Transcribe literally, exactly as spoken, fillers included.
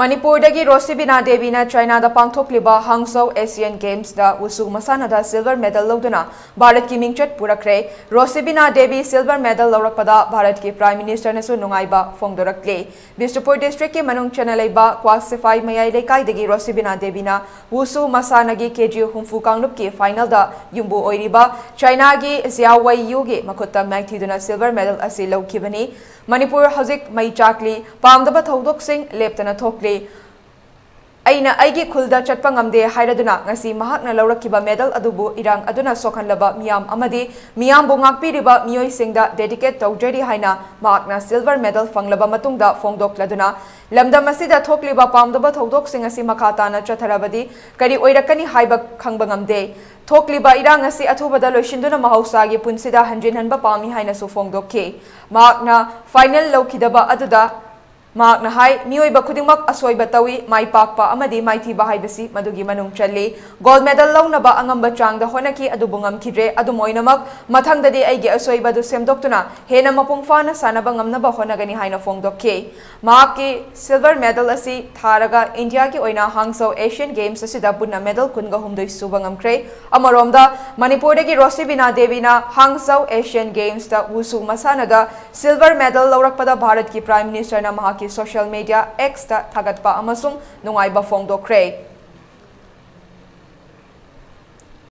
ꯃꯅꯤꯄꯨꯔꯗꯒꯤ ꯔꯣꯁꯤꯕꯤꯅꯥ ꯗꯦꯕꯤꯅ ꯆꯥꯏꯅꯥꯗ ꯄꯥꯡꯊꯣꯛꯂꯤꯕ ꯍꯥꯡꯁꯧ Asian ꯒꯦꯝꯁꯇ ꯋꯨꯁꯨ ꯃꯁꯥꯟꯅꯗ silver medal ꯂꯧꯗꯨꯅ ꯚꯥꯔꯠꯀꯤ ꯃꯤꯡꯆꯠ ꯄꯨꯔꯛꯈ꯭ꯔꯦ꯫ ꯔꯣꯁꯤꯕꯤꯅꯥ ꯗꯦꯕꯤ ꯁꯤꯜꯚꯔ ꯃꯦꯗꯜ ꯂꯧꯔꯛꯄꯗ ꯚꯥꯔꯠꯀꯤ ꯄ꯭ꯔꯥꯏꯝ ꯃꯤꯅꯤꯁꯇꯔꯅꯁꯨ ꯅꯨꯡꯉꯥꯏꯕ ꯐꯣꯡꯗꯣꯔꯛꯂꯤ꯫ ꯕꯤꯁꯅꯨꯄꯨꯔ ꯗꯤꯁꯇ꯭ꯔꯤꯛꯀꯤ ꯃꯅꯨꯡ ꯆꯟꯅ ꯂꯩꯕ ꯀ꯭ꯋꯥꯛ ꯁꯤꯐꯥꯏ ꯃꯌꯥꯏ ꯂꯩꯀꯥꯏꯗꯒꯤ ꯔꯣꯁꯤꯕꯤꯅꯥ ꯗꯦꯕꯤꯅ ꯋꯨꯁꯨ ꯃꯁꯥꯟꯅꯒꯤ ꯀꯦ ꯖꯤ ꯍꯨꯝꯐꯨ ꯀꯥꯡꯂꯨꯞꯀꯤ ꯐꯥꯏꯅꯦꯜꯗ ꯌꯨꯝꯕꯨ ꯑꯣꯏꯔꯤꯕ ꯆꯥꯏꯅꯥꯒꯤ ꯖꯤꯌꯥꯋꯩ ꯌꯨꯒꯤ ꯃꯈꯨꯠꯇ ꯃꯥꯏꯊꯤꯗꯨꯅ ꯁꯤꯜꯚꯔ ꯃꯦꯗꯜ ꯑꯁꯤ ꯂꯧꯈꯤꯕꯅꯤ꯫ ꯃꯅꯤꯄꯨꯔ ꯍꯧꯖꯤꯛ ꯃꯩ ꯆꯥꯛꯂꯤ꯫ ꯄꯥꯝꯗꯕ ꯊꯧꯗꯣꯛꯁꯤꯡ ꯂꯦꯞꯇꯅ ꯊꯣꯛꯂꯤ꯫ ꯑꯩꯅ ꯑꯩꯒꯤ ꯈꯨꯜꯗ ꯆꯠꯄ ꯉꯝꯗꯦ ꯍꯥꯏꯔꯗꯨꯅ ꯉꯁꯤ ꯃꯍꯥꯛꯅ ꯂꯧꯔꯛꯈꯤꯕ ꯃꯦꯗꯜ ꯑꯗꯨꯕꯨ ꯏꯔꯥꯡ ꯑꯗꯨꯅ ꯁꯣꯛꯍꯟꯂꯕ ꯃꯤꯌꯥꯝ ꯑꯃꯗꯤ ꯃꯤꯌꯥꯝꯕꯨ ꯉꯥꯛꯄꯤꯔꯤꯕ ꯃꯤꯑꯣꯏꯁꯤꯡꯗ ꯗꯦꯗꯤꯀꯦꯠ ꯇꯧꯖꯔꯤ ꯍꯥꯏꯅ ꯃꯍꯥꯛꯅ ꯁꯤꯜꯚꯔ ꯃꯦꯗꯜ ꯐꯪꯂꯕ ꯃꯇꯨꯡꯗ ꯐꯣꯡꯗꯣꯛꯂꯗꯨꯅ, ꯂꯝꯗꯝ ꯑꯁꯤꯗ ꯊꯣꯛꯂꯤꯕ ꯄꯥꯝꯗꯕ ꯊꯧꯗꯣꯛꯁꯤꯡ ꯑꯁꯤ ꯃꯈꯥ ꯇꯥꯅ ꯆꯠꯊꯔꯕꯗꯤ ꯀꯔꯤ ꯑꯣꯏꯔꯛꯀꯅꯤ ꯍꯥꯏꯕ ꯈꯪꯕ ꯉꯝꯗꯦ꯫ ꯊꯣꯛꯂꯤꯕ ꯏꯔꯥꯡ ꯑꯁꯤ ꯑꯊꯨꯕꯗ ꯂꯣꯏꯁꯤꯟꯗꯨꯅ ꯃꯍꯧꯁꯥꯒꯤ ꯄꯨꯟꯁꯤꯗ ꯍꯟꯖꯤꯟꯍꯟꯕ ꯄꯥꯝꯃꯤ ꯍꯥꯏꯅꯁꯨ ꯐꯣꯡꯗꯣꯛꯈꯤ꯫ ꯃꯍꯥꯛꯅ ꯐꯥꯏꯅꯦꯜ ꯂꯧꯈꯤꯗꯕ ꯑꯗꯨꯗ ꯃꯍꯥꯛꯅ ꯍꯥꯏ, ꯃꯤꯑꯣꯏꯕ ꯈꯨꯗꯤꯡꯃꯛ ꯑꯁꯣꯏꯕ ꯇꯧꯏ, ꯃꯥꯏ ꯄꯥꯛꯄ ꯑꯃꯗꯤ ꯃꯥꯏꯊꯤꯕ ꯍꯥꯏꯕꯁꯤ ꯃꯗꯨꯒꯤ ꯃꯅꯨꯡ ꯆꯜꯂꯤ꯫ ꯒꯣꯜꯗ ꯃꯦꯗꯜ ꯂꯧꯅꯕ ꯑꯉꯝꯕ ꯆꯥꯡꯗ ꯍꯣꯠꯅꯈꯤ, ꯑꯗꯨꯕꯨ ꯉꯝꯈꯤꯗ꯭ꯔꯦ꯫ ꯑꯗꯨꯝ ꯑꯣꯏꯅꯃꯛ, ꯃꯊꯪꯗꯗꯤ ꯑꯩꯒꯤ ꯑꯁꯣꯏꯕ ꯑꯗꯨ ꯁꯦꯝꯗꯣꯛꯇꯨꯅ ꯍꯦꯟꯅ ꯃꯄꯨꯡ ꯐꯥꯅ ꯁꯥꯟꯅꯕ ꯉꯝꯅꯕ ꯍꯣꯠꯅꯒꯅꯤ ꯍꯥꯏꯅ ꯐꯣꯡꯗꯣꯛꯈꯤ꯫ ꯃꯍꯥꯛꯀꯤ ꯁꯤꯜꯚꯔ ꯃꯦꯗꯜ ꯑꯁꯤ ꯊꯥꯔꯒ ꯏꯟꯗꯤꯌꯥꯒꯤ ꯑꯣꯏꯅ ꯍꯥꯡꯁꯧ ꯑꯦꯁꯤꯌꯟ ꯒꯦꯝꯁ ꯑꯁꯤꯗ ꯄꯨꯟꯅ ꯃꯦꯗꯜ ꯀꯨꯟꯒ ꯍꯨꯝꯗꯣꯏ ꯁꯨꯕ ꯉꯝꯈ꯭ꯔꯦ꯫ ꯑꯃꯔꯣꯝꯗ, ꯃꯅꯤꯄꯨꯔꯗꯒꯤ ꯔꯣꯁꯤꯕꯤꯅꯥ ꯗꯦꯕꯤꯅ ꯍꯥꯡꯁꯧ ꯑꯦꯁꯤꯌꯟ ꯒꯦꯝꯁꯇ ꯋꯨꯁꯨ ꯃꯁꯥꯟꯅꯗ ꯁꯤꯜꯚꯔ ꯃꯦꯗꯜ ꯂꯧꯔꯛꯄꯗ ꯚꯥꯔꯠꯀꯤ ꯄ꯭ꯔꯥꯏꯝ ꯃꯤꯅꯤꯁꯇꯔꯅ ꯃꯍꯥꯛꯀꯤ ꯁꯣꯁꯤꯌꯦꯜ ꯃꯤꯗꯤꯌꯥ ꯑꯦꯛꯁꯇ ꯊꯥꯒꯠꯄ ꯑꯃꯁꯨꯡ ꯅꯨꯡꯉꯥꯏꯕ ꯐꯣꯡꯗꯣꯛꯈ꯭ꯔꯦ꯫